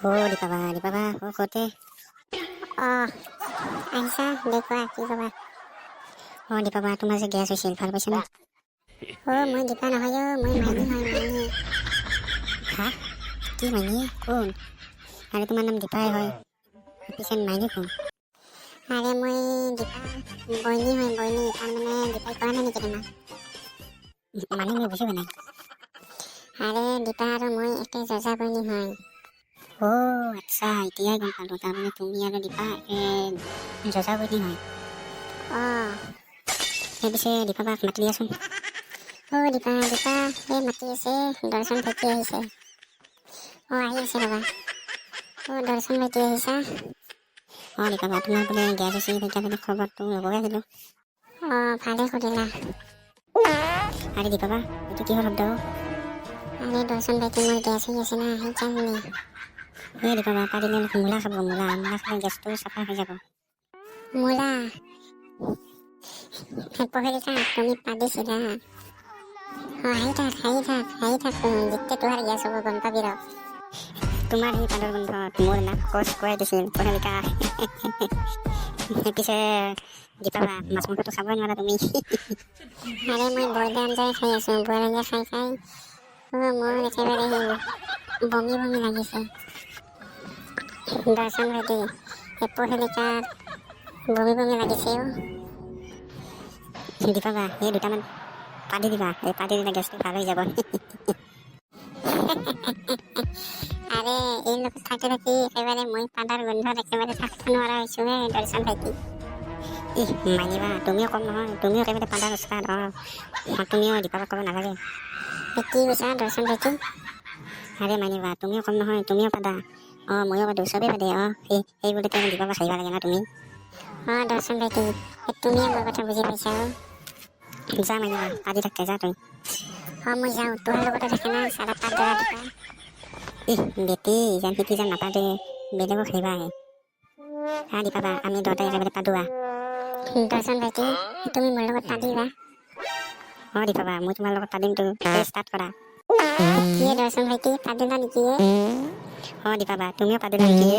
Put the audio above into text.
অ' দীপাবা, দীপাবা, অ' ক'তে? অঁ, আহিছা? দে, কোৱা, কি ক'বা? অ' দীপাবা, তোমাৰ যে গেছ হৈছিল, ভাল পাইছানে? অ' মই দীপা নহয় অ', মই মাইনী হয়, মাইনী। হা, কি? মাইনী কোন? আৰে, তোমাৰ নাম দীপাই হয়, পিছে মাইনী কোন? আৰে, মই দীপা বইনী হয়, বইনী। তাৰমানে দীপাই কোৱা নাই নেকি তোমাক? মানে মই বুজি পোৱা নাই। আৰে, দীপা আৰু মই একে যজা বইনী হয়। অ' আচ্ছা, এতিয়াই গম পালোঁ। তাৰমানে তুমি আৰু দীপা একে যজা বইনী হয়? অঁ। সেই পিছে দীপাবাক মাতি দিয়াচোন। অ' দীপা, দীপা, এই মাতি আছে, দৰ্শন ভাইটি আহিছে। অঁ, আহি আছে, ৰ'বা। অ' দৰ্শন ভাইটি, আহিছা? অঁ দীপাবা, তোমাৰ বোলে গেছ হৈছিল, সেইকাৰণে খবৰটো ল'বই আহিলোঁ। অঁ, ভালেই সুধিলা। আৰে দীপাবা, এইটো কিহৰ শব্দ? আৰে দৰ্শন ভাইটি, মোৰ গেছ হৈ আছে না, সেইকাৰণে। এই দীপাবা, পাৰিলে অলপ মূলা খাব, মূলা। মূলা খালে গেছটো চাফা হৈ যাব। মূলা? পহেলিকা, তুমি পাদিছিলা? অঁ, হাঁহি থাক, হাঁহি থাক, হাঁহি থাক তুমি। যেতিয়া তোমাৰ গেছ হ'ব, গম পাবি ৰ। তোমাৰ সেই পাদৰ গোন্ধত মোৰ নাক কোচ খুৱাই দিছিল, পহেলিকা। পিছে দীপাবা, মাছ মাংসটো খাবই নোৱাৰা তুমি। আৰে, মই ব্ৰইলাৰ আঞ্জাই খাই আছোঁ। ব্ৰইলাৰ আঞ্জা খাই খাই অঁ মোৰ একেবাৰে সেই বমি বমি লাগিছে। দৰ্শন ভাইটি, এই পহেলিকাৰ বমি বমি লাগিছে অ'। দীপাবা, এই দুটামান পাদি দিবা। এই পাদি দিলে গেছটো ভাল হৈ যাব। আৰে, এই লগত থাকি থাকি একেবাৰে মই পাদাৰ গোন্ধত একেবাৰে থাকিব নোৱাৰা হৈছোঁ হে দৰ্শন ভাইটি। ইহ মাইনীবা, তুমিও কম নহয়, তুমিও একেবাৰে পাদাৰ উস্তাদ। অঁ, তুমিও দীপাবাক ক'ব নালাগে। এই কি কৈছা দৰ্শন ভাইটি? আৰে মাইনীবা, তুমিও কম নহয়, তুমিও পাদা। অঁ, ময়ো পাদো, চবেই পাদে। অঁ, সেই বুলি তেওঁ দীপাবাক হাঁহিব লাগে না তুমি? অঁ দৰ্শন ভাইটি, এই তুমিয়ে মোৰ কথা বুজি পাইছা অ'। যা মাইনীবা, পাদি থাকতে যা তুই। অঁ, মই যাওঁ। তোমাৰ লগতে থাকে না চাৰা পাদৰা দীপা। ইহ বেটি, যেন সিটি যেন নাপাদে, বেলেগক হাঁহিব আহে। হা দীপাবা, আমি দুয়োটাই একেবাৰে পাদুৱা। দৰ্শন ভাইটি, তুমি মোৰ লগত পাদিবা? অঁ দীপাবা, মই তোমাৰ লগত পাদিমতো। এই ষ্টাৰ্ট কৰা। কি দৰ্শন ভাইটি, পাদিলা নেকি? অঁ দীপাবা, তুমিও পাদিলা নেকি?